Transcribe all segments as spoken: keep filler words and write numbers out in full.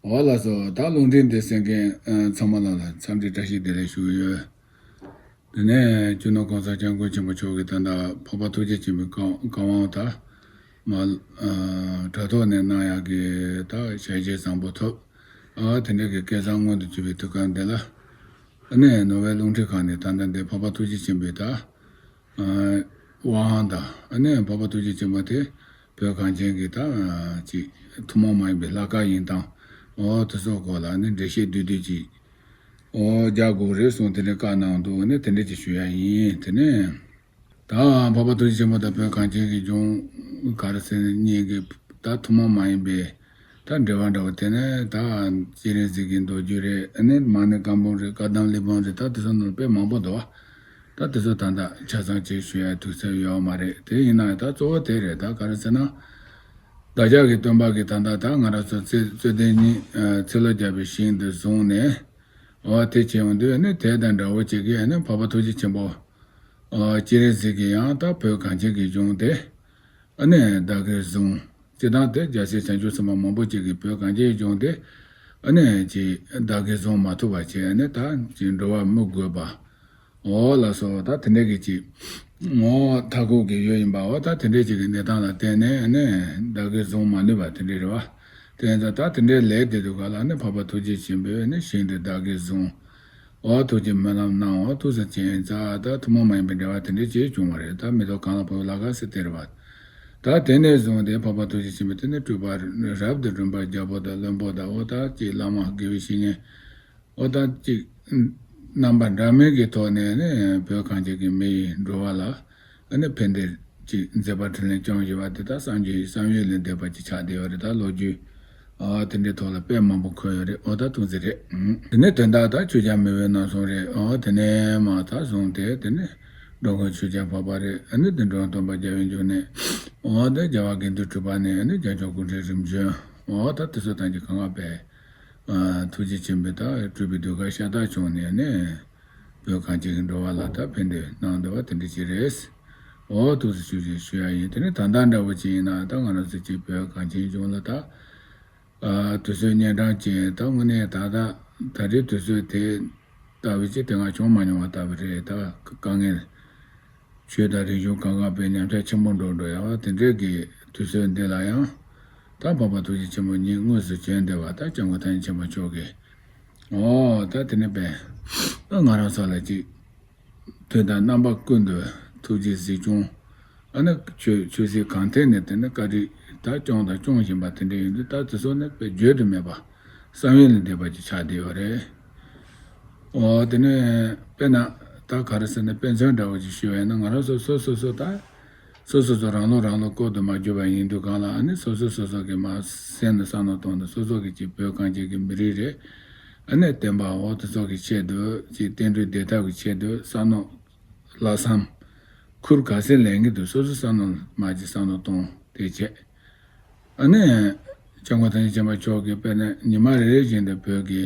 འོ་ལགས་སོ། ད་རླུང་འཕྲིན་འདི་གསན་མཁན་ཚང་མ་ལ་ལ་འཚམས་འདྲི་བཀྲ་ཤིས་བདེ་ལེགས་ཞུ་གི་ཡོད། དེ་ནས་སྤྱི་ནོར་གོང་ས་སྐྱབས་མགོན་ཆེན་པོ་མཆོག་གིས་ད་ལྟ་འཕགས་པ་ཐུགས་རྗེ་ཆེན་པོའི་བཀའ་བཀའ་དབང་ད་མ་དྲ་ཐོག་ནས་གནང་ཡག་གི་ད་ཞལ་བཞེས་བཟང་པོ་ཐོབ། ཨ་དེ་འདྲ་གི་སྐལ་བཟང་མངོན་དུ་གྱུར་པའི་དུས་སྐབས་འདི་ལ། ཨ་ནས་ནོར་ཝེ་རླུང་འཕྲིན་ཁང་ནས་ད་ལྟ་འདི་འཕགས་པ་ཐུགས་རྗེ་ཆེན་པོའི་ད་དབང་དང་ཨ་ནས་འཕགས་པ་ཐུགས་རྗེ་ཆེན་པོ་དེ་བོད་གངས་ཅན་གྱི་ད་ཅིག་ཐུན་མོང་མ་ཡིན་པའི་ལྷ་སྐལ་ཡིན་སྟངས། འོ་དེ་ཚོ་སྐོར་ལ་ནི་འགྲེལ་བཤད་བསྡུས་བསྡུས་ཅིག་འོ་རྒྱག་དགོས་རེད་གསུངས་དེ་འདྲའི་བཀའ་གནང་འདུག་ནི་དེ་འདྲ་ཅིག་ཞུ་ཡ་ཡིན། དེ་ནས་ད་འཕགས་པ་ཐུགས་རྗེ་ཆེན་པོ་དང་བོད་གངས་ཅན་གྱི་ལྗོངས་ག་རེ་ཟེར་ནས་གཉིས་ཀྱི་ད་ཐུན་མོང་མ་ཡིན་པའི་ད་འབྲེལ་བ་འདྲ་བོ་དེ་ནས་ད་སྤྱན་རས་གཟིགས་ཀྱི་མདོ་རྒྱུད་རེད། ཨ་ནི་མ་ཎི་བཀའ་འབུམ་རེད། བཀའ་གདམས་གླེགས་བམ་རེད། ད་དེ་ཚོ་ནང་ལ་དཔེ་མང་པོ་འདུག་བ། ད་དེ་ཚོ་ད་ལྟ་ཆ་ཚང་ཅིག་ཞུ་ཡ་དུས་ཚོད་ཡོད་མ་རེད། དེ་ཡིན་ན་ད་གཙོ་བོ་དེ་རེད། ད་ག་རེ་ཟེར་ན་བདག་ཅག་གི་སྟོན་པ་གི་ད་ལྟ་ད་ང་རང་ཚོ་རྩོད་རྩོད་ལྡན་གཉིས་ཚེ་ལོ་བརྒྱ་པའི་ཞིང་དུ་བཟུང་ནས་འོ་དེ་བྱས་ཡོང་དུས་ནི་དེ་དང་འདྲ་བོ་བྱེད་ཀྱི་ནི་འཕགས་པ་ཐུགས་རྗེ་ཆེན་པོ་སྤྱན་རས་གཟིགས་ཀྱིས་ཡང་ད་བོད་གངས་ཅན་གྱི་ལྗོངས་དེ་ཨ་ནི་བདག་གིས་བཟུང་། སྤྱིར་བཏང་དེ་རྒྱལ་སྲས་བྱང་ཆུབ་སེམས་དཔའ་མང་པོ་ཅིག་གིས་བོད་གངས་ཅན་གྱི་ལྗོངས་དེ་ཨ་ནི་ཅིག་བདག་གིས་བཟུང་མ་ཐུབ་པ་བྱས་ཨ་ནི་ད་ཅིག་འགྲོ་བ་མི་དགོས་པ། འོ་ལགས་སོ། ད་དེ་འདྲ་གི་ཅིག་ངོ་མཐའ་འཁོབ་ཀྱི་ཡུལ་ཡིན་པ། འོ་ད་དེ་འདྲ་ཅིག་གི་གནས་སྟངས་ལ་བརྟེན་ནས་ཨ་ནི་བདག་གིས་བཟུང་མ་ནུས་པ་དེ་འདྲ་རེད་བ། དེ་ཡིན་ཙང་ད་དེ་འདྲའི་ལས་དེ་དུས་ག་ལ་ནི་འཕགས་པ་ཐུགས་རྗེ་ཆེན་པོས་ནི་ཞིང་དེ་བདག་གིས་བཟུང་། འོ་ཐུགས་ཀྱི་སྨོན་ལམ་གནང་། འོ་ཐུགས་སུ་ཆེ་ཙ་ད་ཐུན་མོང་མ་ཡིན་པའི་འབྲེལ་བ་དེ་འདྲའི་ཅིག་བྱུང་བ་རེད། ད་མེ་ཏོག་གང་ལ་ཕོག་ལ་ག་སེ་སྟེར་བ། ད་དེ་ནས་བཟུང་སྟེ་འཕགས་པ་ཐུགས་རྗེ་ཆེན་པོས་དེ་ནས་སྤྲུལ་པ་རབ་ཏུ་འགྲིམ་པ་རྒྱལ་པོ་དང་བློན་པོ་དང་འོ་ད་ཅིག་བླ་མ་དགེ་བའི་བཤེས་གཉེན་འོ་ད་ཅིག་རྣམ་པ་འདྲ་མིན་གྱི་ཐོག་ནས་ནི་བོད་གངས་ཅན་གྱི་མི་ཡི་འགྲོ་བ་ལ་ཨ་ནི་ཕན་བདེ་ཅིག་མཛད་པ་འཕྲིན་ལས་སྐྱོང་བཞིན་པ་དེ་དག་སངས་རྒྱས་བསམ་ཡས་ལས་འདས་པ་ཅིག་ཆགས་བསྡད་ཡོད་རེད། ད་ལོ་རྒྱུས་ཨ་དེ་འདྲའི་ཐོག་ལ་དཔེ་མང་པོ་འཁོད་ཡོད་རེད། འོ་ད་ཐུགས་རྗེ་རེད། དེ་ནས་དོན་དག་ད་ཆོས་རྒྱལ་མེས་དབོན་རྣམ་གསུམ་རེད། འོ་དེ་ནས་མ་ད་བཟུང་སྟེ་དེ་ནས་འགྲོ་མགོན་ཆོས་རྒྱལ་འཕགས་པ་རེད། ཨ་ནི་དེ་འགྲོ་སྟོན་པ་རྒྱལ་བའི་འབྱུང་གནས། འོ་དེ་རྒྱལ་བ་དགེ་འདུན་གྲུབ་པ་ནས་ཨ་ནི་རྒྱལ་མཆོག་སྐུ་ཕྲེང་རིམ་བྱོན། འོ་ད་དེ་ཚོ་ཐམས་ཅད་གང་ག་པའི་ཨ་ཐུགས་རྗེ་ཆེན་པོས་ད་སྤྲུལ་པའི་ཟློས་གར་ཤ་སྟག་བྱུང་ནས་ནི་བོད་གངས་ཅན་གྱི་འགྲོ་བ་ལ་ད་ཕན་བདེ་གནང་བསྡད་པ་དེ་འདྲ་ཅིག་རེད། འོ་ཐུགས་སུ་ཆུད་ཅིག་ཞུ་ཡ་ཡིན། དེ་ནས་ད་ལྟ་འདྲ་བོ་ཅིག་ཡིན་ན་ད་ང་རང་ཚོ་ཅིག་བོད་གངས་ཅན་ལྗོངས་ལ་ད་ཨ་དུས་ཚོད་གཉན་འཕྲང་ཅན་ད་དངོས་གནས་ད་ད་ད་རེས་དུས་ཚོད་དེ་ལྟ་བུ་ཅིག་དེ་སྔ་བྱུང་མ་མྱོང་བ་ལྟ་བུ་རེད། ད་དཀའ་ངལ། ཆོས་དང་རིག་གཞུང་གང་ག་པའི་ཉམས་ཆག་ཆེན་པོ་འགྲོ་འགྲོ་ཡ་བ་དེ་འདྲའི་གི་དུས་ཚོད་འདི་ལ་ཡང་། ད་འཕགས་པ་ཐུགས་རྗེ་ཆེན་པོ་ཉིད་དངོས་སུ་བྱོན་བསྡད་པ་ད་སྐྱབས་མགོན་ཐམས་ཅད་མཁྱེན་པ་མཆོག་གིས། འོ་ད་དེ་ནས་པས། ད་ང་རང་ཚོ་ལ་ཅིག་དུས་དང་རྣམ་པ་ཀུན་ཏུ་ཐུགས་རྗེ་གཟིགས་སྐྱོང་། ཨ་ནི་ཆོས་ཆོས་སྲིད་གང་ཐད་ནས་དེ་ནི་བཀའ་དྲིན་ད་སྐྱོང་དང་སྐྱོང་བཞིན་པ་དེ་འདྲ་ཡིན་དུས་ད་དེ་ཚོ་ནི་དཔེ་བརྗོད་དུ་མེད་པ་བསམ་ཡས་ལས་འདས་པ་ཅིག་ཆགས་བསྡད་ཡོད་རེད། འོ་དེ་ནས་དཔེར་ན་ད་ག་རེ་ཟེར་ན་དཔེ་མཚོན་འདྲ་བོ་ཅིག་ཞུ་བ་ཡིན་ན་ང་རང་ཚོ་སོ་སོ་སོ་ད་སོ་སོ་སོ་རང་ལོ་རང་ལོ་བསྐོར་དུ་མ་གྱུར་པ་ཡིན་དུས་གང་ལ་ཨ་ནི་སོ་སོ་སོ་སོ་གི་མ་སེམས་ནས་བསམ་བློ་གཏོང་དུས་སོ་སོ་གི་ཅིག་བོད་གངས་ཅན་གྱི་མི་རིགས་རེད། ཨ་ནི་བསྟན་པ་འོ་དེ་ཚོ་གི་ཆེད་དུ་ཅིག་བསྟན་འགྲོའི་བདེ་ཐབས་ཀྱི་ཆེད་དུ་བསམ་བློ་ལྷག་བསམ་ཁུར་ག་ཚད་ལེན་གྱི་འདུག་སོ་སོ་བསམ་བློ་མ་ཅིག་བསམ་བློ་གཏོང་དེ་བྱས། ཨ་ནི། སྐྱབས་མགོན་ཐམས་ཅད་མཁྱེན་པ་མཆོག་གིས་དཔེར་ན་ཉི་མ་རེ་རེ་བཞིན་དུ་བོད་ཀྱི་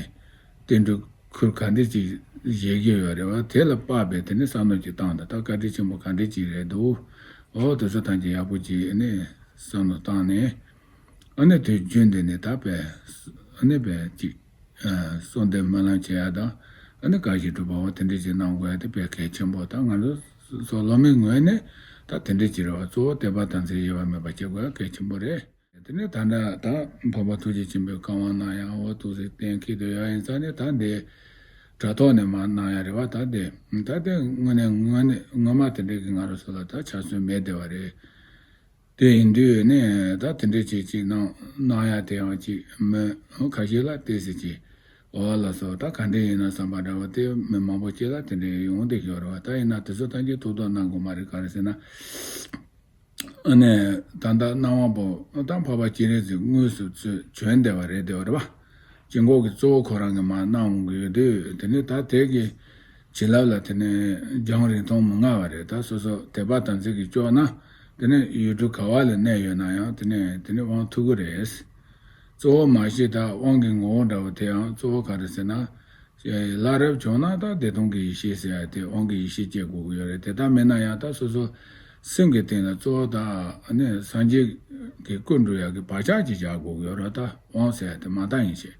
བསྟན་འགྲོའི་ཁུར་ག་འདྲ་ཅིག་བཞེས་ཀྱི་ཡོད་རེད་བ། དེ་ལ་དཔག་པའི་དེ་ནི་བསམ་བློ་ཅིག་བཏང་དང་ད་བཀའ་དྲིན་ཆེན་པོ་ག་འདྲ་ཅིག་རེད་འདུག་འོ་དེ་ཚོ་ཐམས་ཅད་ཡག་པོ་ཅིག་ནི་བསམ་བློ་བཏང་ནས། ཨ་ནི་དུས་རྒྱུན་དེ་ནི་ད་དཔེ་ཨ་ནི་དཔེ་ཅིག་གསོལ་འདེབས་སྨོན་ལམ་བྱེད་ཡ་དང་ཨ་ནི་བཀའ་བཞིན་སྒྲུབ་པ་འོ་དེ་འདྲ་ཅིག་གནང་དགོས་ཡ་དེ་དཔེ་གལ་ཆེན་པོ། ད་ང་ཚོ་སོ་སློབ་མའི་ངོས་ནས་ད་དེ་འདྲ་ཅིག་རེད་བ། གཙོ་བོ་དད་པ་དམ་ཚིག་གཡོ་བ་མེད་པ་བྱེད་དགོས་ཡ་གལ་ཆེན་པོ་རེད། དེ་ནས་ད་ལྟ་ད་འཕགས་པ་ཐུགས་རྗེ་ཆེན་པོས་བཀའ་དབང་གནང་ཡ་འོ་ཐུགས་སྲས་གཏན་འཁེལ་དུ་ཡོད་ཡིན་ཙང་ནས་ད་འདི་དྲ་ཐོག་ནས་མར་གནང་ཡ་རེད་བ། ད་དེ་ད་དེ་དངོས་གནས་དངོས་གནས་ངོ་མ་དེ་འདྲ་གི་ང་རང་ཚོ་ལ་ད་ཆ་རྒྱུས་མེད་བསྡད་པ་རེད། དེ་ཡིན་དུས་ནས་ད་དེ་འདྲ་ཅིག་ཅིག་གནང་གནང་ཡ་དེ་ཡང་ཅིག་མི་ཁ་ཤས་ལ་ཏོག་ཙམ་ཅིག་འོ་ལགས་སོ་ད་ག་འདྲ་ཡིན་ན་བསམ་པ་འདྲ་བོ་དེ་མི་མང་པོ་ཅིག་ལ་དེ་འདྲ་ཡོང་བསྡད་ཡོད་རེད་བ། ད་ཡིན་ན་དེ་ཚོ་ཐམས་ཅད་ཐུགས་དོགས་གནང་དགོས་མ་རེད། ག་རེ་ཟེར་ན། ཨ་ནི་ད་ལྟ་སྣང་བ་པོ་ད་འཕགས་པ་སྤྱན་རས་གཟིགས་དངོས་སུ་ཚུར་བྱོན་བསྡད་པ་རེད་བསྡད་པ་རེད་བ། དཀྱིལ་འཁོར་གྱི་གཙོ་བོ་ཁོ་རང་གིས་མར་གནང་འོང་གི་ཡོད་དུས་དེ་ནི་ད་དེ་གི་བྱིན་རླབས་ལ་དེ་ནི་རྒྱང་རིང་ཐུང་མི་མངའ་བ་རེད། ད་སོ་སོ་དད་པ་དམ་ཚིག་གིས་ལྕོགས་ན་དེ་ནི་ཡུལ་གྲུ་ག་བ་ལ་གནས་ཡོད་ན་ཡང་དེ་ནི་དེ་ནི་དབང་ཐུབ་ཀྱི་རེད། གཙོ་བོ་མ་གཞི་ད་དབང་གི་ངོ་བོ་འདྲ་བོ་དེ་ཡང་གཙོ་བོ་ག་རེ་ཟེར་ན། བླ་རབས་བྱུང་ན་ད་བདེ་སྟོང་གི་ཡེ་ཤེས་ཟེར་ཡ་དེ་དབང་གི་ཡེ་ཤེས་སྐྱེ་དགོས་ཀྱི་ཡོད་རེད། དེ་ལྟར་མིན་ན་ཡང་ད་སོ་སོ་སེམས་ཀྱི་སྟེང་ལ་གཙོ་བོ་ད་ནི་སངས་རྒྱས་ཀྱི་སྐུ་འགྲུབ་ཡག་གི་བག་ཆགས་ཅིག་བཞག་དགོས་ཀྱི་ཡོད་རེད། ད་དབང་ཟེར་ཡ་དེ་མ་བཏང་ཡིན་ཞེས།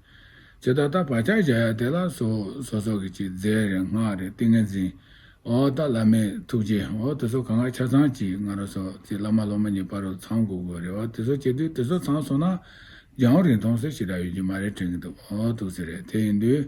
ཇི་ལྟར་ད་བག་ཆགས་བཞག་ཡ་དེ་ལ་སོ་སོ་སོ་གི་ཅིག་རྫས་རེད། སྔགས་རེད། ཏིང་ངེ་འཛིན། འོ་ད་བླ་མའི་ཐུགས་རྗེ། འོ་དེ་ཚོ་གང་ག་ཆ་ཚང་ཅིག་ང་རང་ཚོ་ཅིག་བླ་མ་སློབ་མ་གཉིས་བར་དུ་ཚང་དགོས་དགོས་རེད། འོ་དེ་ཚོ་བྱེད་དུས་དེ་ཚོ་ཚང་སོང་ན་རྒྱལ་བ་རིང་ཐུང་ཟེར་ཞེ་དྲག་ཡོད་ཀྱི་མ་རེད་དྲན་གྱི་འདུག་འོ་འདུག་ཟེར་རེད། དེ་ཡིན་དུས་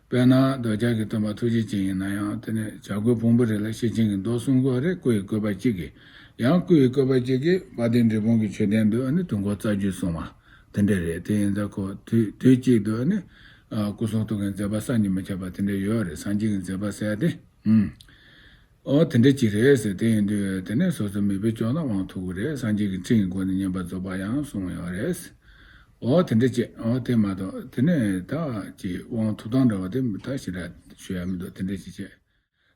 དཔེར་ན་རྡོ་རྗེ་གི་སྟོན་པ་ཐུགས་རྗེ་ཅན་ཡིན་ན་ཡང་དེ་ནས་བྱ་རྒོད་ཕུང་པོའི་རི་ལ་ཤེར་ཕྱིན་གྱི་མདོ་གསུང་དགོས་རེད། སྐུ་ཡི་བཀོད་པ་གཅིག་གིས། ཡང་སྐུ་ཡི་བཀོད་པ་གཅིག་གིས་དཔལ་ལྡན་འབྲས་སྤུངས་ཀྱི་མཆོད་རྟེན་དུ་ཨ་ནི་དུས་འཁོར་རྩ་རྒྱུད་གསུངས་པ་དེ་འདྲ་རེད། དེ་ཡིན་ཙང་ཁོ་དུས་དུས་གཅིག་ཏུ་ཨ་ནི་ཨ་སྐུ་གསུང་ཐུགས་ཀྱི་མཛད་པ་བསམ་གྱིས་མི་ཁྱབ་པ་དེ་འདྲ་ཡོད་རེད། སངས་རྒྱས་ཀྱི་མཛད་པ་ཟེར་ཡ་དེ། ཨུམ། ཨོ་དེ་འདྲ་ཅིག་རེད་ཟེར། དེ་ཡིན་དུས་དེ་ནས་སོ་སོ་མོས་པས་སྐྱོང་ན་དབང་ཐོབ་ཀྱི་རེད། སངས་རྒྱས་ཀྱི་ཁྲིད་ཀྱི་སྒོ་ནས་བསྙེན་པར་རྫོགས་པ་ཡང་གསུངས་ཡོད་རེད། ཨོ་དེ་འདྲ་ཅིག་ཨོ་དེ་མ་གཏོགས་དེ་ནས་ད་ཅིག་དབང་ཐོབ་སྟངས་འདྲ་བ་དེ་ད་ཞེ་དྲག་ཞུ་ཡ་མི་འདུག་དེ་འདྲ་ཅིག་བྱས།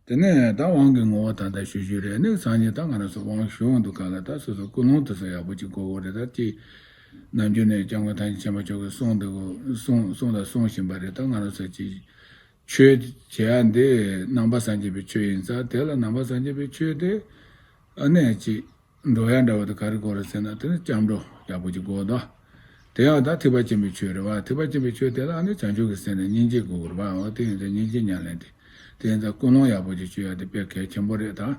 དེ་ནས་ད་དབང་གི་ངོ་བོ་ད་ལྟ་ཞུ་ཞུ་རེད། ནི་སང་ཉིན་ད་ང་རང་ཚོ་དབང་ཞུ་འོང་དུས་ག་ལ་ད་སོ་སོ་ཀུན་སློང་དེ་ཚོ་ཡག་པོ་ཅིག་དགོས་དགོས་རེད། ད་ཅིག་ནམ་རྒྱུན་ནས་སྐྱབས་མགོན་ཐམས་ཅད་མཁྱེན་པ་མཆོག་གིས་གསུངས་འདུག་གོ། གསུངས་གསུངས་དང་གསུང་བཞིན་པ་རེད། ད་ང་རང་ཚོ་ཅིག་ཆོས་བྱེད་ཡ་འདི་ནང་པ་སངས་རྒྱས་པའི་ཆོས་ཡིན་ཙང་དེ་ལ་ནང་པ་སངས་རྒྱས་པའི་ཆོས་དེ་ཨ་ནེ་ཅིག་འགྲོ་ཡ་འདྲ་བོ་དེ་ག་རེ་དགོས་རེད་ཟེར་ན་དེ་ནི་སྐྱབས་འགྲོ་ཡག་པོ་ཅིག་དགོས་འདུག་དེ་ཡང་ད་ཐེག་པ་ཆེན་པོའི་ཆོས་རེད་བ། ཐེག་པ་ཆེན་པོའི་ཆོས་དེ་ལ་ཨ་ནི་བྱང་ཆུབ་ཀྱི་སེམས་ནི་སྙིང་རྗེ་དགོས་རེད་བ། འོ་དེ་ཡིན་ཙང་སྙིང་རྗེ་ཉམས་ལེན་དེ་དེ་ཡིན་ཙང་ཀུན་སློང་ཡག་པོ་ཅིག་ཆོས་ཡ་དེ་དཔེ་གལ་ཆེན་པོ་རེད་ད།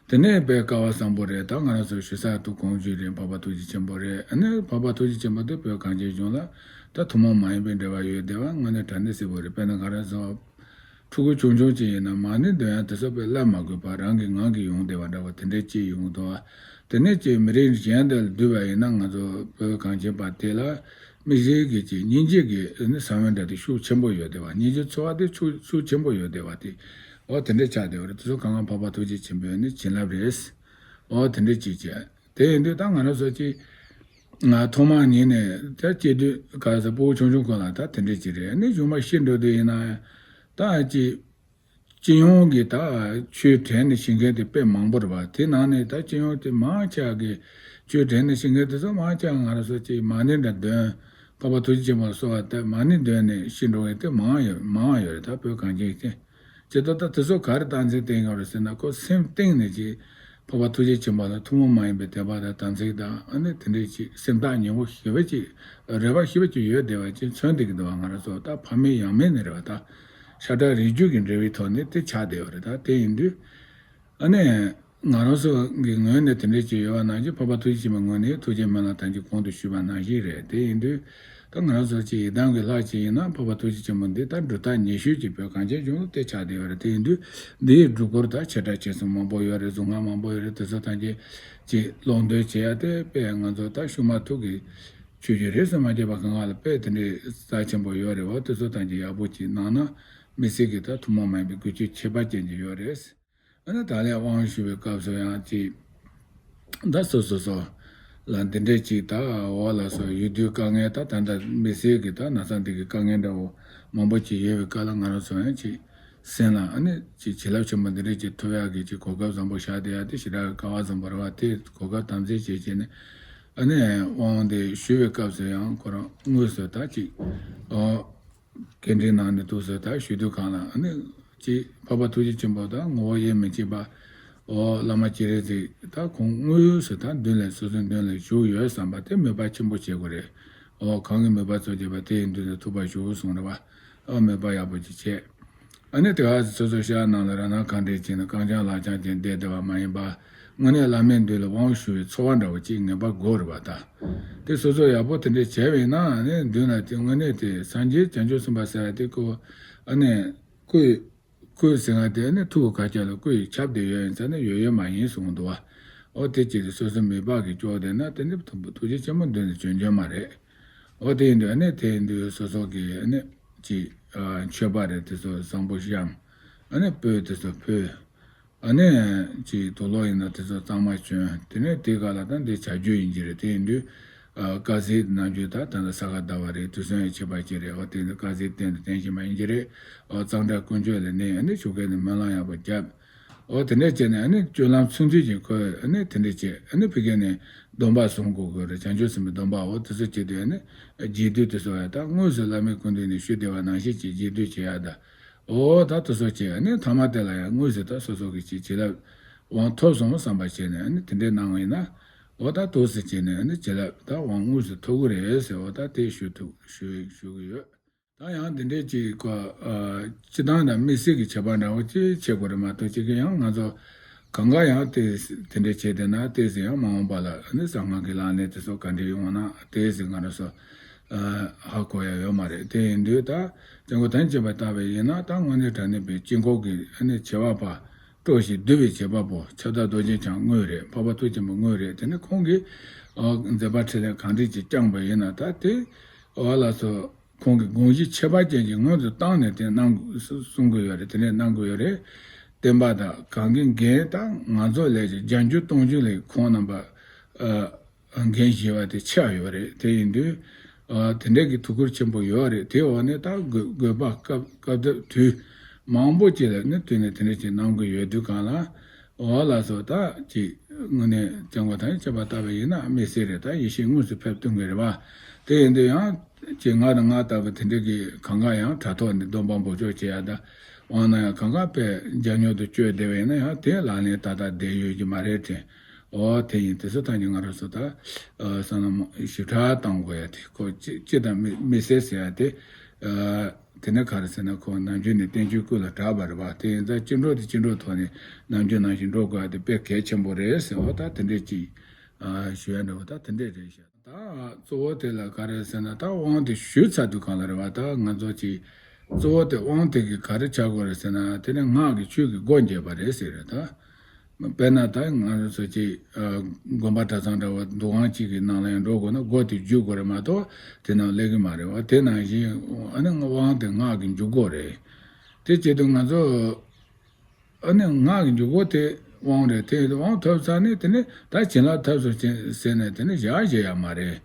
དེ་ནས་དཔེ་སྐལ་བ་བཟང་པོ་རེད། ད་ང་རང་ཚོ་ཞུ་ས་དུ་གོང་ཞུས་རེད། འཕགས་པ་ཐུགས་རྗེ་ཆེན་པོ་རེད། ཨ་ནི་འཕགས་པ་ཐུགས་རྗེ་ཆེན་པོ་དེ་བོད་གངས་ཅན་ལྗོངས་ལ་ད་ཐུན་མོང་མ་ཡིན་པའི་འབྲེལ་བ་ཡོད་བསྡད་པ་དངོས་གནས་དྲང་གནས་གསལ་པོ་རེད། དཔེར་ན་ང་རང་ཚོ་ཕྲུ་གུ་ཆུང་ཆུང་ཅིག་ཡིན་ན་མ་ཎི་འདོན་ཡ་དེ་ཚོ་དཔེ་བསླབ་མ་དགོས་པར་རང་གི་ངང་གིས་ཡོང་བསྡད་པ་འདྲ་བ་དེ་འདྲའི་ཅིག་ཡོང་འདུག་བ། དེ་ནས་ཅིག་མི་རིགས་གཞན་དེ་ལ་བསྡུས་པ་ཡིན་ན་ང་ཚོ་བོད་གངས་ཅན་པ་དེ་ལ་དམིགས་བསལ་གྱི་ཅིག་སྙིང་རྗེ་གི་ཨ་ནི་ས་བོན་འདྲ་དེ་ཤུགས་ཆེན་པོ་ཡོད་བསྡད་པ། སྙིང་རྗེ་ཚོར་བ་དེ་ཤུགས་ཤུགས་ཆེན་པོ་ཡོད་བསྡད་པ་དེ་འོ་དེ་འདྲ་ཆགས་བསྡད་པ་རེད། དེ་ཚོ་གང་ག་འཕགས་པ་ཐུགས་རྗེ་ཆེན་པོའི་ཨ་ནི་བྱིན་རླབས་རེད། འོ་དེ་འདྲ་ཅིག་བྱས། དེ་ཡིན་དུས་ད་ང་རང་ཚོ་ཅིག་ང་ཐོག་མར་ཉིད་ནས་ད་སྐྱེས་དུས་ག་ས་ཕྲུ་གུ་ཆུང་ཆུང་ཁོ་ལ་ད་དེ་འདྲ་ཅིག་རེད། ཨ་ནི་གཞུག་མ་ཤི་འགྲོ་དུས་ཡིན་ན་ད་ཅིག་སྤྱི་ཡོངས་ཀྱི་ད་ཆོས་དྲན་ནས་ཤི་མཁན་དེ་དཔེ་མང་པོ་རེད་བ། དེ་ནང་ནས་ད་སྤྱི་ཡོངས་དེ་མང་ཆེ་བ་གིས་ཆོས་དྲན་ནས་ཤི་མཁན་དེ་ཚོ་མང་ཆེ་བ་ང་རང་ཚོ་ཅིག་མ་ཎི་འདྲ་འདོན། འཕགས་པ་ཐུགས་རྗེ་ཆེན་པོ་ལ་གསོལ་བ་བཏབ་མ་ཎི་འདོན་ནས་ཤི་འགྲོ་མཁན་དེ་མང་ཡོད་མང་བ་ཡོད་རེད། ད་བོད་གངས་ཅན་གྱི་སྟེང་། ཇི་ལྟར་ད་དེ་ཚོ་ག་རེ་རྟགས་མཚན་བསྟན་ཡོད་རེད་ཟེར་ན་ཁོ་སེམས་གཏིང་ནས་ཅིག་འཕགས་པ་ཐུགས་རྗེ་ཆེན་པོ་ལ་ཐུན་མོང་མ་ཡིན་པའི་དད་པ་དང་དམ་ཚིག་དང་ཨ་ནི་དེ་འདྲའི་ཅིག་སེམས་ཐག་ཉེ་བོ་ཞེ་པོ་ཅིག་རེ་བ་ཞེ་པོ་ཅིག་ཡོད་བསྡད་པ་ཅིག་མཚོན་བསྡད་ཀྱི་འདུག་བ། ང་རང་ཚོ་ད་ཕ་མེས་ཡང་མེས་ནས་རེད་བ། ད་ཤ་ཁྲག་རིགས་རྒྱུད་ཀྱི་འབྲེལ་བའི་ཐོག་ནས་དེ་ཆགས་བསྡད་ཡོད་རེད། ད་དེ་ཡིན་དུས། ཨ་ནི། ང་རང་ཚོ་གི་ངོས་ནས་དེ་འདྲས་ཅིག་ཡོད་པ་ནང་བཞིན་འཕགས་པ་ཐུགས་རྗེ་ཆེན་པོའི་ངོས་ནས་ཐུགས་རྗེ་སྨོན་ལམ་ཐམས་ཅད་གོང་དུ་ཞུས་པ་ནང་བཞིན་རེད། དེ་ཡིན་དུས། ད་ང་རང་ཚོ་ཅིག་ཡི་དམ་གྱི་ལྷ་ཅིག་ཡིན་ན་འཕགས་པ་ཐུགས་རྗེ་ཆེན་པོ་འདི་ད་སྒྲུབ་རྟགས་ཉེ་ཤོས་ཅིག་བོད་གངས་ཅན་ལྗོངས་ལ་དེ་ཆགས་བསྡད་ཡོད་རེད། དེ་ཡིན་དུས། འདི་ཡི་སྒྲུབ་སྐོར་ད་བྱེ་བྲག་ཕྱེ་གསུམ་མང་པོ་ཡོད་རེད། གཟུངས་སྔགས་མང་པོ་ཡོད་རེད། དེ་ཚོ་ཐམས་ཅད་ཅིག་ཀློག་འདོན་བྱེད་ཡ་དེ་དཔེ་ང་ཚོ་ད་ཤུགས་མ་ཐུག་གི་ཆོས་བརྒྱུད་རེད་ཟེར་མ་བརྗེད་པ་གང་ག་ལ་དཔེ་དེ་འདྲའི་རྩ་ཆེན་པོ་ཡོད་རེད། འོ་དེ་ཚོ་ཐམས་ཅད་ཡག་པོ་ཅིག་གནང་ན་དམིགས་བསལ་གྱི་ད་ཐུན་མོང་མ་ཡིན་པའི་འགུལ་སྐྱོད་ཁྱད་པར་ཅན་ཅིག་ཡོད་རེད། ཨ་ནི་ད་ལན་དབང་ཞུ་བའི་སྐབས་སུ་ཡང་ཅིག་ད་སོ་སོ་སོ་ལ་འདི་འདྲས་ཅིག་ད་འོག་ལ་སོགས་ཡུལ་དུས་དཀའ་ངལ་ད་ད་ལྟ་མི་སེར་གྱི་ད་ན་ཚ་འདི་གི་དཀའ་ངལ་འདྲ་བོ་མང་པོ་ཅིག་ཡོད་པའི་སྐབས་ལ་ང་རང་ཚོ་ཡང་ཅིག་སེམས་ལ་ཨ་ནི་ཅིག་བྱིན་རླབས་ཆེན་པོ་འདི་འདྲས་ཅིག་ཐོབ་ཡག་གི་ཅིག་གོ་སྐབས་བཟང་པོ་བཞག་བསྡད་ཡ་དེ་ཞེ་དྲག་གི་སྐལ་བ་བཟང་པོ་རེད་བ། དེ་གོ་སྐབས་དམ་འཛིན་བྱེད་བྱས་ནས་ཨ་ནི་དབང་དེ་ཞུ་བའི་སྐབས་སུ་ཡང་ཁོ་རང་དངོས་སུ་ད་ཅིག་ཨོ། སྐད་འཕྲིན་ནང་ནས་འདུག་ཟེར་ད་ཞུ་དུས་གང་ལ་ཨ་ནི་ཅིག་འཕགས་པ་ཐུགས་རྗེ་ཆེན་པོ་དང་ངོ་བོ་དབྱེར་མི་ཕྱེད་པ། ཨོ་བླ་མ་སྤྱན་རས་གཟིགས་ད་ཁོང་དངོས་སུ་ད་མདུན་ལ་སོ་སོའི་མདུན་ལ་བཞུགས་ཡོད་བསམ་པ་དེ་མོས་པ་ཆེན་པོ་བྱེད་དགོས་རེད། ཨོ་གང་གི་མོས་པ་ཚོགས་བྱེད་པ་དེ་ཡི་མདུན་དུ་ཐུག་པར་ཞུ་གསུངས་རེད་བ། ཨོ་མོས་པ་ཡག་པོ་ཅིག་བྱས། ཨ་ནི་དེ་ག་སོ་སོ་ཤག་ནང་ལ་རང་སྣང་གང་དྲན་བྱས་ནས་རྐང་བརྐྱང་ལག་བརྐྱང་བྱས་བསྡད་བསྡད་པ་མ་ཡིན་པ། དངོས་གནས་བླ་མའི་མདུན་ལ་དབང་ཞུ་བའི་ཚོར་བ་འདྲ་བོ་ཅིག་ངེས་པར་དགོས་རེད་བ་ད། དེ་སོ་སོ་ཡག་པོ་དེ་འདྲས་བྱས་པ་ཡིན་ན་ཨ་ནི་མདུན་ལ་དེ་དངོས་གནས་དེ་སངས་རྒྱས་བྱང་ཆུབ་སེམས་དཔའ་ཟེར་ཡ་དེ་ཀོ། ཨ་ནི། སྐུ་ཡི། སྐུ་ཟེར་ང་དེ་ཨ་ནི་ཐུགས་ཀྱི་བཀའ་ཁྱབ་ལ་སྐུ་ཡི་ཁྱབ་བསྡད་ཡོད་ཡིན་ཙང་ནི་ཡོད་ཡོད་མ་ཡིན་གསུངས་འདུག་བ། ཨོ་དེ་ཅི་སྟེ་སོ་སོ་མོས་པ་གིས་སྐྱོར་བསྡད་ན་དེ་ནི་ཐུགས་རྗེ་ཆེན་པོ་མདུན་ལ་བྱོན་བྱོན་མ་རེད། ཨོ་དེ་ཡིན་དུས་ཨ་ནི་དེ་ཡིན་དུས་སོ་སོ་གི་ཨ་ནི་ཅི། མཆོད་པ་རེད་དེ་ཚོ་བཟང་པོ་བཤམས། ཨ་ནི་སྤོས་དེ་ཚོ་ཕུལ། ཨ་ནི། ཅི་དུག་ལོག་ཡིན་ན་དེ་ཚོ་གཙང་མ་གྱོན། དེ་ནས་དེ་ག་ལ་ད་འདི་བྱ་རྒྱུ་ཡིན་གྱི་རེད། དེ་ཡིན་དུས། དཀར་ཟས་ནམ་རྒྱུན་ད་ད་ལྟ་ས་ག་ཟླ་བ་རེད། དུས་སང་ཡང་ཆད་པ་ཅིག་རེད། འོ་དེ་ནི་དཀར་ཟས་བསྟན་དང་བསྟན་བཞིན་པ་ཡིན་གྱི་རེད། འོ་གཙང་སྦྲ་ཀུན་སྤྱོད་ལ་གནས། ཨ་ནི་ཆོ་ག་ནས་སྨོན་ལམ་ཡག་པོ་བརྒྱབ། འོ་དེ་འདྲ་བྱས་ནས་ཨ་ནི་སྤྱོད་ལམ་ཚུན་ཚོད་ཀྱི་ཁོས་ཨ་ནི་དེ་འདྲ་བྱས། ཨ་ནི་ཕ་གི་ནས་སྡོམ་པ་བཟུང་དགོས་དགོས་རེད། བྱང་ཆུབ་སེམས་དཔའི་སྡོམ་པ། འོ་དེ་ཚོ་བྱེད་དུས་ཨ་ནི་རྗེས་ཟློས་དེ་ཚོ་ཡང་ད་དངོས་སུ་བླ་མའི་སྐུ་མདུན་ནས་ཞུས་བསྡད་པ་ནང་བཞིན་གྱི་རྗེས་ཟློས་བྱེད་ཡག་ད། འོ་ད་དེ་ཚོ་བྱས་ཨ་ནི་མཐའ་མ་དེ་ལ་ཡང་དངོས་སུ་ད་སོ་སོ་གི་ཅིག་བྱིན་རླབས་དབང་ཐོབ་སོང་བསམ་པ་བྱས་ནས་ཨ་ནི་དེ་འདྲའི་གནང་བ་ཡིན་ན། འོ་ད་འདུག་སེ་བྱས་ནས་ཨ་ནི་བྱིན་རླབས་ད་དབང་དངོས་སུ་ཐོབ་གི་རེད་ཟེར། འོ་ད་དེ་ཞུ་ཐུབ་ཞུ་ཞུ་གི་ཡོད། ཡང་ཡང་འདི་འདྲའི་ཅིག་གོ། སྤྱི་བཏང་དང་དམིགས་བསལ་གྱི་ཁྱད་པར་འདྲ་བོ་ཅིག་བྱེད་དགོས་རེད་མ་གཏོགས། ཅིག་གི་ཡང་ང་ཚོ་གང་ག་ཡང་དེ་དེ་འདྲའི་བྱས་བསྡད་ན་ཏོག་ཙམ་ཡང་མ་འོངས་པ་ལ་ནི་གསང་སྔགས་ཀྱི་ལག་ལེན་དེ་ཚོ་ག་འདྲ་ཡོང་ན་ཏོག་ཙམ་ང་རང་ཚོ་ཧ་གོ་ཡ་ཡོད་མ་རེད། དེ་ཡིན་དུས་ད་སྐྱབས་མགོན་ཐམས་ཅད་པ་ལྟ་བུ་ཡིན་ན་ད་དངོས་གནས་དྲང་གནས་པའི་དཀྱིལ་འཁོར་གྱི་ནི་ཆེ་བ་པ། སྤྲོ་ཞིང་བསྡུ་བའི་བྱེད་པ་པོ་ཁྱབ་བདག་རྡོ་རྗེ་འཆང་དངོས་རེད། འཕགས་པ་ཐུགས་ཆེན་པོ་དངོས་རེད། དེ་ནི་ཁོང་གིས་ཨོ་མཛད་པ་འཕྲིན་ལས་གང་འདྲ་ཅིག་བསྐྱངས་པ་ཡིན་ན་ད་དེ་ཨོ་ལགས་སོ། ཁོང་གི་དགོངས་གཞི་ཁྱད་པར་ཅན་གྱི་ངོས་སུ་བཏང་ནས་དེ་གནང་དགོས་གསུང་གི་ཡོད་རེད། དེ་འདྲ་གནང་དགོས་ཡོད་རེད། བསྟན་པ་དང་གང་གི་འགན་དང་ང་ཚོ་ལས་ཀྱི་བརྒྱ་འགྱུར་སྟོང་འགྱུར་ལས་ཁོང་རྣམ་པ་ཨ། འགན་བཞེས་པ་དེ་ཆགས་ཡོད་རེད། དེ་ཡིན་དུས་ཨ་དེ་འདྲ་གི་ཐུགས་ཁུར་ཆེན་པོ་ཡོད་རེད། དེའི་འོག་ནས་ད་དགོས་དགོས་པ་སྐབས་སྐབས་དེ་དུས་མང་པོ་ཅིག་ལ་ནི་དུས་ནས་དེ་འདྲ་ཅིག་གནང་དགོས་ཡོད་དུས་གང་ལ་འོ་ལགས་སོ། ད་ཅིག་དངོས་གནས་སྐྱབས་མགོན་ཐམས་ཅད་པ་ལྟ་བུ་ཡིན་ན་དམིགས་བསལ་རེད། ད་ཡེ་ཤེས་དངོས་སུ་ཕེབས་ཐུབ་ངེས་རེད་བ། དེ་ཡིན་དུས་ཡང་ཅིག་ང་དང་ང་ལྟ་བུ་དེ་འདྲ་གི་གང་ག་ཡང་དྲ་ཐོག་ནས་སྡོམ་པ་འབོགས་ཆོག་བྱེད་ཡ་ད་དབང་གནང་ཡ་གང་ག་དཔེ་རྒྱ་ཉོ་དུ་བཅོས་བསྡད་པ་ཡིན་ན་ཡང་དེ་ལག་ལེན་ཏག་ཏག་བསྡད་ཡོད་ཀྱི་མ་རེད་དྲན། ཨོ་དེ་ཡིན། དེ་ཚོ་ཐམས་ཅད་ང་རང་ཚོ་ད་ཨ་བསམ་བློ་ཞིབ་ཕྲ་བཏང་དགོས་ཡ་དེ་ཁོ་ཅི་ཅི་དང་མི་མི་སེར་ཟེར་ཡ་དེ་ཨ་དེ་ནས་ག་རེ་ཟེར་ན་ཁོ་ནམ་རྒྱུན་ནས་བསྟན་བཅོས་ཀུན་ལ་གྲགས་པ་རེད་བ། དེ་ཡིན་ཙང་སྐྱིད་འགྲོ་དེ་སྐྱིད་འགྲོ་ཐོག་ནས་ནམ་རྒྱུན་ནང་བཞིན་འགྲོ་དགོས་ཡ་དེ་དཔེ་གལ་ཆེན་པོ་རེད་ཟེར་བ། ད་དེ་འདྲས་ཅིག་ཨ་ཞུ་ཡ་འདྲ་བོ་ད་དེ་འདྲས་རེད་ཤག་ད་གཙོ་བོ་དེ་ལ་ག་རེ་ཟེར་ན་ད་དབང་དེ་ཞུས་ཚར་དུས་གང་ལ་རེད་བ། ད་ང་ཚོ་ཅིག་གཙོ་བོ་དེ་དབང་དེ་གི་ག་རེ་ཆགས་དགོས་རེད་ཟེར་ན་དེ་ནི་སྔགས་ཀྱི་ཆོས་ཀྱི་སྒོ་འབྱེད་པ་རེད་ཟེར་རེད་ད། དཔེར་ན་ད་ང་རང་ཚོ་ཅིག་ཨ་དགོན་པ་གྲྭ་ཚང་འདྲ་བོ་འདུ་ཁང་གཅིག་གི་ནང་ལ་ཡང་འགྲོ་དགོས་ན་སྒོ་དེ་བརྒྱུད་དགོས་རེད་མ་གཏོགས་དེ་ནང་སླེབས་ཀྱི་མ་རེད་བ། དེ་ནང་བཞིན་ཨ་ནི་དབང་དེ་སྔགས་ཀྱི་འཇུག་སྒོ་རེད། དེ་བྱེད་དུས་ང་ཚོ་ཨ་ནི་སྔགས་ཀྱི་འཇུག་སྒོ་དེ་དབང་རེད། དེ་དབང་ཐོབ་ཚར་ནས་དེ་ནི་ད་བྱིན་རླབས་ཐོབ་སོང་ཟེར་ནས་དེ་ནི་བཞག་བཞག་ཡ་མ་རེད།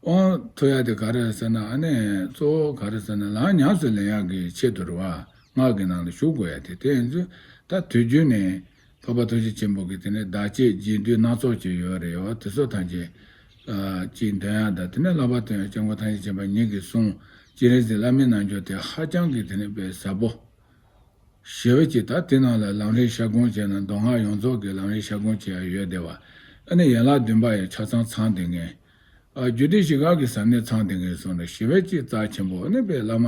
དབང་ཐོབ་ཡ་དེ་ག་རེ་ཟེར་ན་ཨ་ནི་གཙོ་བོ་ག་རེ་ཟེར་ན་ལམ་ཉམས་སུ་ལེན་ཡག་གི་ཆེད་དུ་རེད་བ། སྔགས་ཀྱི་ནང་ལ་ཞུགས་དགོས་ཡ་དེ། དེ་ཡིན་ཚུལ་ད་དུས་རྒྱུན་ནས་འཕགས་པ་ཐུགས་རྗེ་ཆེན་པོ་གི་དེ་ནས་བདག་བསྐྱེད་རྗེས་ཟློས་སྣ་ཚོགས་ཅིག་ཡོད་རེད་བ། དེ་ཚོ་ཐམས་ཅད་ཨ་ཅིག་འདོན་ཡ་དང་དེ་ནས་བསླབ་པ་སྟོན་ཡ་སྐྱབས་མགོན་ཐམས་ཅད་མཁྱེན་པ་ཉིད་ཀྱི་གསུང་སྤྱན་རས་གཟིགས་བླ་མའི་རྣལ་འབྱོར་དེ་ཧ་ཅང་གི་དེ་ནས་དཔེ་ཟབ་པོ། ཞེ་པོ་ཅིག་ད་དེ་ནང་ལ་ལམ་རིམ་ཤར་སྒོམ་བྱས་ན་མདོ་སྔགས་ཡོངས་རྫོགས་ཀྱི་ལམ་རིམ་ཤར་སྒོམ་བྱེད་ཡ་ཡོད་བསྡད་བ། ཨ་ནི་ཡན་ལག་བདུན་པ་ཡང་ཆ་ཚང་ཚང་བསྡད་མཁན། ཨ་རྒྱུད་སྡེ་བཞི་ཀ་གི་ཟབ་གནད་ཚང་བསྡད་མཁན་སོང་ནས་ཞེ་པོ་ཅིག་རྩ་ཆེན་པོ། ཨ་ནི་དཔེ་བླ་མ་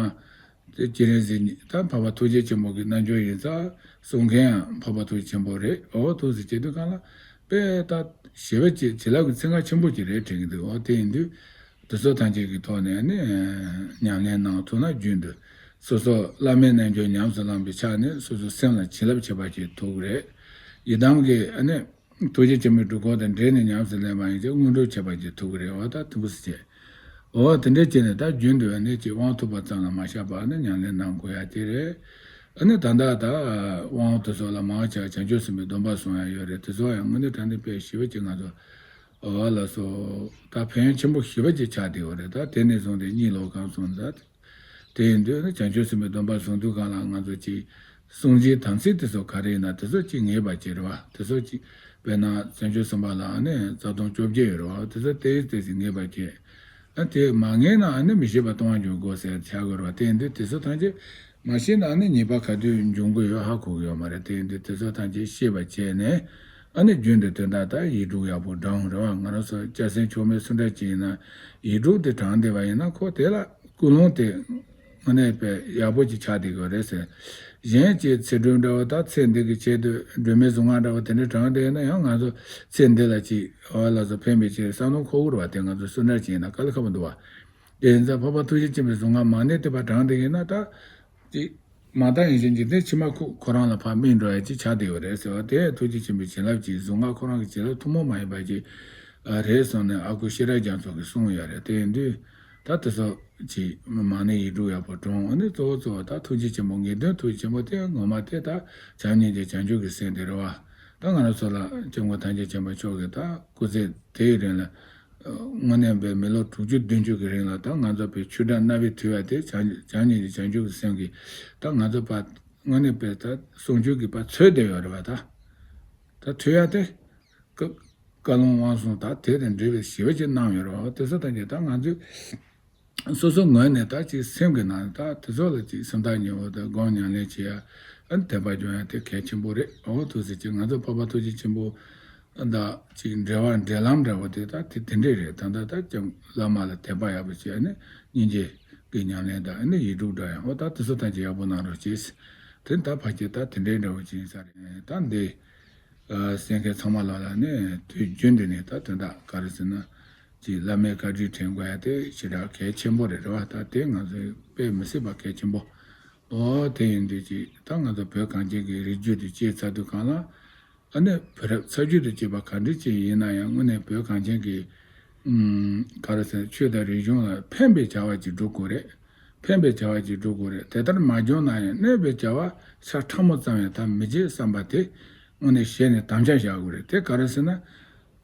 དེ་སྤྱན་རས་གཟིགས་ད་འཕགས་པ་ཐུགས་རྗེ་ཆེན་པོ་གི་རྣལ་འབྱོར་ཡིན་ཙང་གསུང་མཁན་ཡང་འཕགས་པ་ཐུགས་རྗེ་ཆེན་པོ་རེད། འོ་ཐུགས་སུ་ཆེ་དུས་གང་ལ་དཔེ་ད་ཞེ་པོ་ཅིག་བྱིན་རླབས་ཀྱི་ཚན་ཁ་ཆེན་པོ་ཅིག་རེད་དྲན་གྱི་འདུག་འོ་དེ་ཡིན་དུས། དེ་ཚོ་ཐམས་ཅད་ཀྱི་ཐོག་ནས་ནི་ཉམས་ལེན་གནང་ཐུབ་ན་རྒྱུན་དུ་སོ་སོ་བླ་མའི་རྣལ་འབྱོར་ཉམས་སུ་བླངས་པའི་ཆ་ནས་སོ་སོ་སེམས་ལ་བྱིན་རླབས་བྱེད་པ་ཞིག་ཐུབ་ཀྱི་རེད། ཡི་དམ་གྱི་ནི་ཐུགས་རྗེ་ཆེན་པོའི་སྒྲུབ་སྐོར་དང་འབྲེལ་ནས་ཉམས་སུ་ལེན་པ་ཡིན་ཚེ་དངོས་གྲུབ་བྱེད་པ་ཞིག་ཐུབ་ཀྱི་རེད། འོ་ད་ཐུབ་པ་སུ་བྱེད། འོ་དེ་འདྲས་བྱས་ནས་ད་རྒྱུན་དུ་ནི་ཅིག་དབང་ཐོབ་པ་ཙམ་ལ་མ་བཞག་པར་ནི་ཉམས་ལེན་གནང་དགོས་ཡ་དེ་རེད། ཨ་ནི་ད་ལྟ་ད་དབང་དེ་ཚོ་ལ་མང་ཆེ་བ་བྱང་ཆུབ་སེམས་དཔའི་སྡོམ་པ་གསུང་ཡ་ཡོད་རེད། དེ་ཚོ་ཡང་དངོས་གནས་དྲང་གནས་དཔེ་ཞེ་པོ་ཅིག་ང་ཚོ། འོ་ལགས་སོ། ད་ཕན་ཡོན་ཆེན་པོ་ཞེ་པོ་ཅིག་ཆགས་བསྡད་ཡོད་རེད། ད་དེ་ནས་བཟུང་སྟེ་གཉིད་ལོག་གང་སོང་ད། དེ་ཡིན་དུས་ནི་བྱང་ཆུབ་སེམས་དཔའི་སྡོམ་པ་བཟུང་དུས་གང་ལ་ང་ཚོ་ཅིག་གསུང་ཆོས་དམ་ཚིག་དེ་ཚོ་ག་རེ་ཡིན་ན་དེ་ཚོ་ཅིག་ངེས་པ་བྱེད་རེད་བ། དེ་ཚོ་ཅིག་དཔེར་ན་བྱང་ཆུབ་སེམས་དཔའ་ལ་ནི་རྩ་ལྟུང་བཅོ་བརྒྱད་ཡོད་རེད་བ། དེ་ཚོ་ཏོག་ཙམ་ཏོག་ཙམ་ངེས་པ་བྱེད། ཨ་དེ་མ་ངེས་ན་ཨ་ནི་མི་ཤེས་པ་ལྟུང་བ་འཇུག་དགོས་ཟེར་བྱ་དགོས་རེད་བ། དེ་ཡིན་དུས་དེ་ཚོ་ཐམས་ཅད་མ་ཤེས་ན་ཨ་ནི་ཉེས་པ་ག་དུས་འབྱུང་གི་ཡོད་ཧ་གོ་གི་ཡོད་མ་རེད། དེ་ཡིན་དུས་དེ་ཚོ་ཐམས་ཅད་ཤེས་པ་བྱས་ནས་ཨ་ནི་རྒྱུན་དུ་དོན་དག་ད་ཡིག་དྲུག་ཡག་པོ་བགྲང་རེད་བ། ང་རང་ཚོ་སྐྱ་སེང་མཆོག་མའི་གསུང་འདྲ་ཅིག་ཡིན་ན་ཡིག་དྲུག་དེ་བགྲང་བསྡད་པ་ཡིན་ན་ཁོ་དེ་ལ་ཀུན་སློང་དེ་དངོས་གནས་དཔེ་ཡག་པོ་ཅིག་ཆགས་བསྡད་ཀྱི་ཡོད་རེད་ཟེར། གཞན་གྱི་ཚེ་སྒྲུབ་འདྲ་བོ་དང་ཚེ་འདི་གི་ཆེད་དུ་སྒྲོལ་མའི་གཟུངས་སྔགས་འདྲ་བོ་དེ་འདྲ་བགྲངས་བསྡད་ན་ཡང་ང་ཚོ་ཚེ་འདི་ལ་ཅིག་འོ་ལགས་སོ་ཕན་པའི་ཕྱིར་བསམ་བློ་འཁོར་གྱི་རེད་བ། དེ་ང་ཚོ་སུ་འདྲ་ཅིག་ཡིན་ན་དཀའ་ལས་ཁག་པོ་འདུག་བ། དེ་ཡིན་ཙང་འཕགས་པ་ཐུགས་རྗེ་ཆེན་པོའི་གཟུངས་སྔགས་མ་ཎི་དེ་ཕར་བགྲངས་བསྡད་ཀྱི་ཡིན་ན་ད་ཅིག་མ་བགྲངས་ཡིན་ཞིང་འཇིག་རྟེན་ཕྱི་མ་ཁོ་ཁོ་རང་ལ་ཕར་སྨིན་འགྲོ་ཡ་ཅིག་ཆགས་བསྡད་ཡོད་རེད་ཟེར་བ། དེ་ཐུགས་རྗེ་ཆེན་པོའི་བྱིན་རླབས་ཀྱིས་གཟུངས་སྔགས་ཁོ་རང་གི་བྱིན་རླབས་ཐུན་མོང་མ་ཡིན་པ་ཅིག་རེད་གསུངས་ནས་ཨ་ཁུ་ཤེས་རབ་རྒྱ་མཚོ་གིས་གསུངས་ཡོད་རེད། དེ་ཡིན་དུས། ད་དེ་ཚོ་ཅིག་མ་ཎི་ཡིག་དྲུག་ཡག་པོ་བགྲངས། ཨ་ནི་གཙོ་བོ་གཙོ་བོ་ད་ཐུགས་རྗེ་ཆེན་པོ་ངེས་དོན་ཐུགས་རྗེ་ཆེན་པོ་དེ་ངོ་མ་དེ་ད་བྱམས་སྙིང་རྗེ་བྱང་ཆུབ་ཀྱི་སེམས་དེ་རེད་བ། ད་ང་རང་ཚོ་ལ་སྐྱབས་མགོན་ཐམས་ཅད་མཁྱེན་པ་མཆོག་གིས་ད་སྐུ་ཚེ་དེའི་རིང་ལ་དངོས་གནས་པའི་མི་ལོ་དྲུག་ཅུ་བདུན་ཅུ་གི་རིང་ལ་ད་ང་ཚོ་པའི་ཆོས་གྲྭ་སྣ་བའི་ཐོས་ཡ་དེ་བྱམས་བྱམས་སྙིང་རྗེ་བྱང་ཆུབ་ཀྱི་སེམས་ཀྱིས་ད་ང་ཚོ་པ་དངོས་གནས་པའི་ད་གསུང་ཆོས་ཀྱི་པ་འཚོལ་བསྡད་ཡོད་རེད་བ། ད་ད་ཐོས་ཡ་དེ། བཀའ་བཀའ་ལུང་དབང་གསུང་དང་དེ་དང་འབྲེལ་བའི་ཞི་བ་ཅིག་གནང་ཡོད་རེད་བ། དེ་ཚོ་ཐམས་ཅད་ད་ང་ཚོས་སོ་སོའི་ངོས་ནས་ད་ཅིག་སེམས་ཀྱི་ནང་ད་དེ་ཚོ་ལ་ཅིག་སེམས་ཐག་ཉེ་བོ་དང་སྒོམ་ཉམས་ལེན་བྱེད་ཡ་ཨ་ནི་དད་པ་སྦྱོང་ཡ་དེ་གལ་ཆེན་པོ་རེད། འོ་ཐུགས་རྗེ་ཆེ། ང་ཚོ་འཕགས་པ་ཐུགས་རྗེ་ཆེན་པོ་དང་ཅིག་འབྲེལ་བ་འབྲེལ་ལམ་འདྲ་བོ་དེ་ད་དེ་དེ་འདྲས་རེད། ད་ད་ད་ཀྱང་བླ་མ་ལ་དད་པ་ཡག་པོ་བྱས་ནས་སྙིང་རྗེ་ གི་ཉམས་ལེན་དང་ཨ་ནི་ཡིག་དྲུག་འདྲ་ཡང་འོ་ད་དེ་ཚོ་ཐམས་ཅད་ཡག་པོ་གནང་རོགས་གྱིས། དེ་ད་ཕལ་ཆེར་ད་དེ་འདྲའི་འདྲ་བོ་ཅིག་ཡིན་ས་རེད། ད་འདི་གསན་མཁན་ཚང་མ་ལ་ལ་ནི་དུས་རྒྱུན་དུ་ནས་ད་དོན་དག་ག་རེ་ཟེར་ན་ཅིག་བླ་མའི་བཀའ་དྲིན་དྲན་དགོས་ཡ་དེ་ཞེ་དྲག་གལ་ཆེན་པོ་རེད། རེད་བ། ད་དེ་ང་ཚོས་དཔེ་མི་སྲིད་པ་གལ་ཆེན་པོ། འོ་དེ་ཡིན་དུས་ཅིག་ད་ང་ཚོ་བོད་གངས་ཅན་གྱི་རིགས་རྒྱུད་དུ་སྐྱེས་ཚར་དུས་གང་ལ། ཨ་ནི་བུ་རབས་ཚ་རྒྱུད་དུ་སྐྱེས་པ་ག་འདྲ་ཅིག་ཡིན་ན་ཡང་དངོས་གནས་བོད་གངས་ཅན་གྱི་ཨུམ་ག་རེ་ཟེར་ཆོས་དང་རིག་གཞུང་ལ་ཕན་པའི་བྱ་བ་ཅིག་སྒྲུབ་དགོས་རེད། ཕན་པའི་བྱ་བ་ཅིག་སྒྲུབ་དགོས་རེད། དེ་ལྟར་མ་བྱུང་ན་ཡང་གནོད་པའི་བྱ་བ་ཤ་ཕྲ་མོ་ཙམ་ཡང་ད་མི་བྱེད་བསམ་པ་དེ་དངོས་གནས་ཞེ་ནས་དམ་བཅའ་བཞག་དགོས་རེད། དེ་ག་རེ་ཟེར་ན་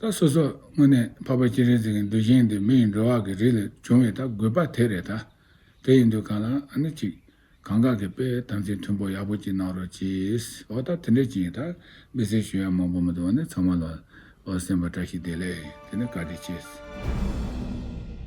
ད་སོ་སོ་དངོས་གནས་འཕགས་པ་སྤྱན་རས་གཟིགས་ཀྱི་གདུལ་ཞིང་འདི་མི་ཡི་འགྲོ་བ་གི་རིགས་ལས་བྱུང་བའི་ད་དགོས་པ་དེ་རེད་ད། དེ་ཡིན་དུས་གང་ལ་ཨ་ནི་ཅིག་གང་ག་གི་དཔེ་དམ་ཚིག་མཐུན་པོ་ཡག་པོ་ཅིག་གནང་རོགས་གྱིས། འོ་ད་དེ་འདྲས་ཅིག་ཡིན། ད་དམིགས་བསལ་ཞུ་ཡ་མང་པོ་མི་འདུག་ཨ་ནི་ཚང་མ་ལ་འོ་གསན་པ་བཀྲ་ཤིས་བདེ་ལེགས། དེ་ནས་བཀའ་དྲིན་ཆེ།